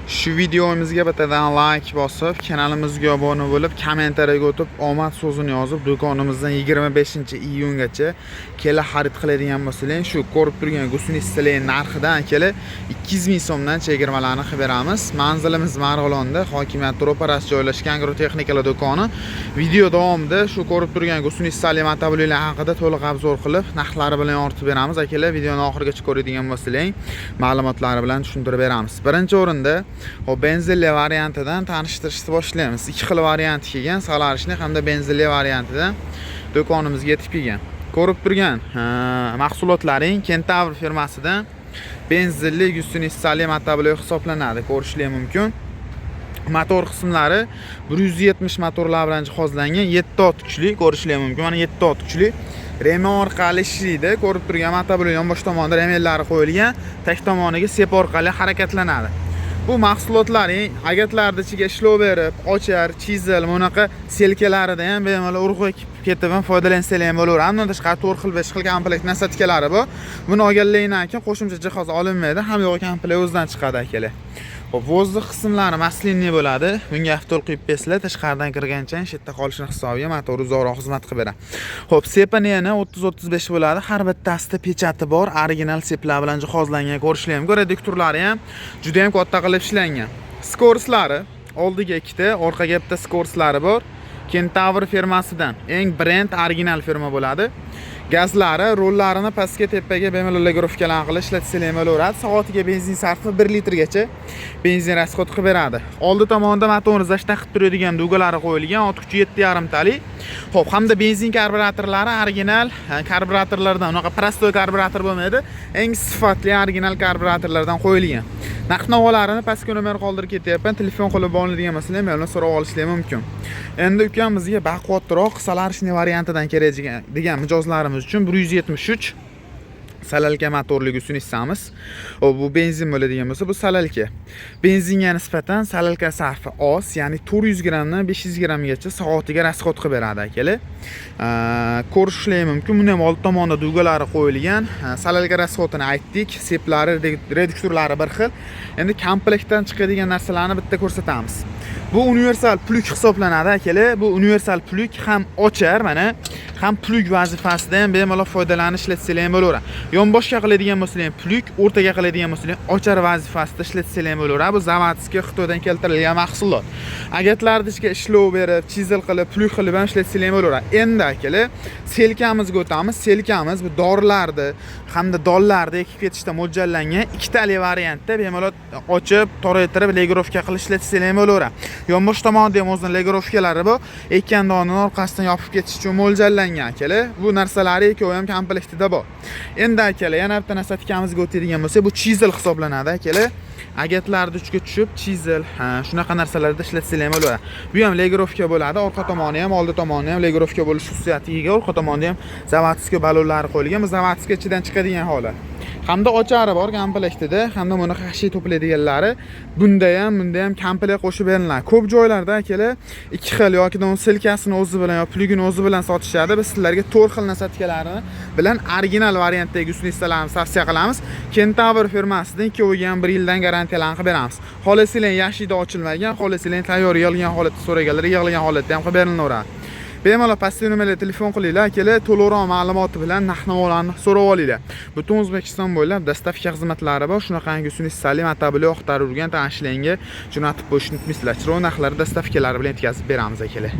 Shu videomizga bittadan like bosib, kanalimizga obuna bo'lib, kommentariyaga o'tib, omad so'zini yozib, do'konimizdan 25-iyungacha kela xarid qiladigan bo'lsanglar, shu ko'rib turgan гусеница lar narxidan kelib 200 ming so'mdan chegirmalarni qilib beramiz. Manzilimiz Marg'ilonda, hokimiyat ro'parasi joylashgan agrotexnikalar do'koni. Video davomida shu ko'rib turgan гусеница li motoblilar haqida to'liq обзор qilib, narxlari bilan yoritib beramiz. Akalar, videoni oxirigacha ko'radigan bo'lsanglar, ma'lumotlari bilan tushuntirib beramiz. Birinchi o'rinda, hop, benzinli variantidan tanishtirishni boshlaymiz. Ikki xil varianti kelgan, солярочный hamda benzinli variantida do'konimizga yetib kelgan. Ko'rib turgan mahsulotlaring Kentavr firmasidan benzinli гусеница li motoblok hisoblanadi. Ko'rishlar mumkin. Motor qismlari 170 motorlar bilan jihozlangan, 7 ot kuchli, ko'rishlar mumkin. Mana 7 ot kuchli. Remen orqali ishlaydi. Ko'rib turgan motoblok yonbosh tomonida remenlari qo'yilgan, tag tomoniga sep orqali harakatlanadi. Bu mahsulotlaring agatlarni ichiga ishlov berib, ochar, chizel, bunaqa selkalarida ham bemalol urug' ekib ketib ham foydalansalar ham bo'laveradi. Undan tashqari 4 xil, 5 xil komplekt насадка lari bor. Buni olganlikdan keyin qo'shimcha jihoz olinmaydi, ham yo'q komplekt o'zidan chiqadi, akalar. Hop, воздух qismlari масляный bo'ladi. Bunga avtol quyib bersanglar, tashqaridan kirgancha shu yerda qolishini hisobiga motor uzoqroq xizmat qilib beradi. Hop, sepini yana 30-35 bo'ladi. Har bittasida pechati bor, original seplar bilan jihozlangan, ko'rishlar ham. Reduktorlari ham juda ham katta qilib ishlangan. Скорость lari oldiga ikkita, orqaga bitta скорость lari bor. Kentavr firmasidan eng brend original firma bo'ladi. Gazlari, rollarini pastga, tepaga bemalol регулировка larni qilib ishlatsanglar ham bo'laveradi. Soatiga benzin sarfi 1 litrgacha benzin расход qilib beradi. Oldi tomonida motorni защита qilib turadigan дуга lari qo'yilgan, ot kuchi 7,5 talik. Xo'p, hamda benzin karburatorlari original karburatorlardan, unaqa простой karburator bo'lmaydi. Eng sifatli original karburatorlardan qo'yilgan. Narx navolarini pastga nomer qoldirib ketyapman. Telefon qilib olinadigan bo'lsalar, bemalol so'rab olishlar mumkin. Endi ukam bizga baquvvatroq солярочный variantidan kerak degan mijozlarimiz uchun 173 солярка motorli гусеница miz. O, bu benzin bo'ladigan bo'lsa, bu солярка. Benzinga nisbatan солярка sarfi oz, ya'ni 400 grammdan 500 grammgacha soatiga расход qilib beradi, akalar. Ko'rishlar mumkin. Buni ham old tomonda дуга lari qo'yilgan. Солярка расход ini aytdik, seplari, reduktorlari bir xil. Endi komplektdan chiqadigan narsalarni bitta ko'rsatamiz. Bu universal плуг hisoblanadi, akalar. Bu universal плуг ham ochar, mana, ham плуг vazifasida ham bemalol foydalanish ishlatsanglar ham bo'laveradi. Yonboshga qiladigan bo'lsalar ham плуг, o'rtaga qiladigan bo'lsalar ham ochar vazifasida ishlatsanglar ham bo'laveradi. Bu заводской Xitoydan keltirilgan mahsulot. Agatlarni ichiga ishlov berib, chizel qilib, плуг qilib ham ishlatsanglar ham bo'laveradi. Endi, akalar, selkamizga o'tamiz. Selkamiz bu dorilarni hamda dollarni ekib ketishda mo'ljallangan ikkitali variantda bemalol ochib, toraytirib, регулировка qilib ishlatsanglar ham bo'laveradi. Yonbosh tomonida ham o'zini регулировка lari bor. Ekkan donini orqasidan yopib ketish uchun mo'ljallangan, akalar. Bu narsalari ikkovi ham komplektida bor. Endi, akalar, yana bitta насадка mizga o'tadigan bo'lsak, bu chizel hisoblanadi, akalar. Agatlarni uchiga tushib, chizel, ha, shunaqa narsalarda ishlatsanglar ham bo'ladi. Bu ham регулировка bo'ladi. Orqa tomoni ham, oldi tomoni ham регулировка bo'lish xususiyatiga ega. Orqa tomonda ham заводской ballonlari qo'yilgan. Bu заводской ichidan chiqadigan holat. Hamda ochari bor komplektida, hamda bunaqa xashiy to'playdiganlari bunda ham, bunda ham komplekt qo'shib beriladi. Ko'p joylarda, akalar, ikki xil yoki selkasini o'zi bilan yo плуг ini o'zi bilan sotishadi. Biz sizlarga to'rt xil насадка larini bilan original variantdagi гусеница larni tavsiya qilamiz. Kentavr firmasidan ikkoviga ham 1 yildan garantiyalarni qilib beramiz. Xohlasangiz yashikda ochilmagan, xohlasangiz tayyor yig'ilgan holatda so'raganlar yig'ilgan holatda ham qilib berilaveradi. Bemalol pastki nomerga telefon qilinglar, akalar, to'liqroq ma'lumoti bilan narx-navolarni so'rab olinglar. Butun O'zbekiston bo'ylab доставка xizmatlari bor. Shunaqangi гусеница li motoblok axtarib yurgan tanishlaringga jo'natib qo'yishni unutmaysizlar. Chiroyli narxlarda доставка lari bilan yetkazib beramiz, akalar.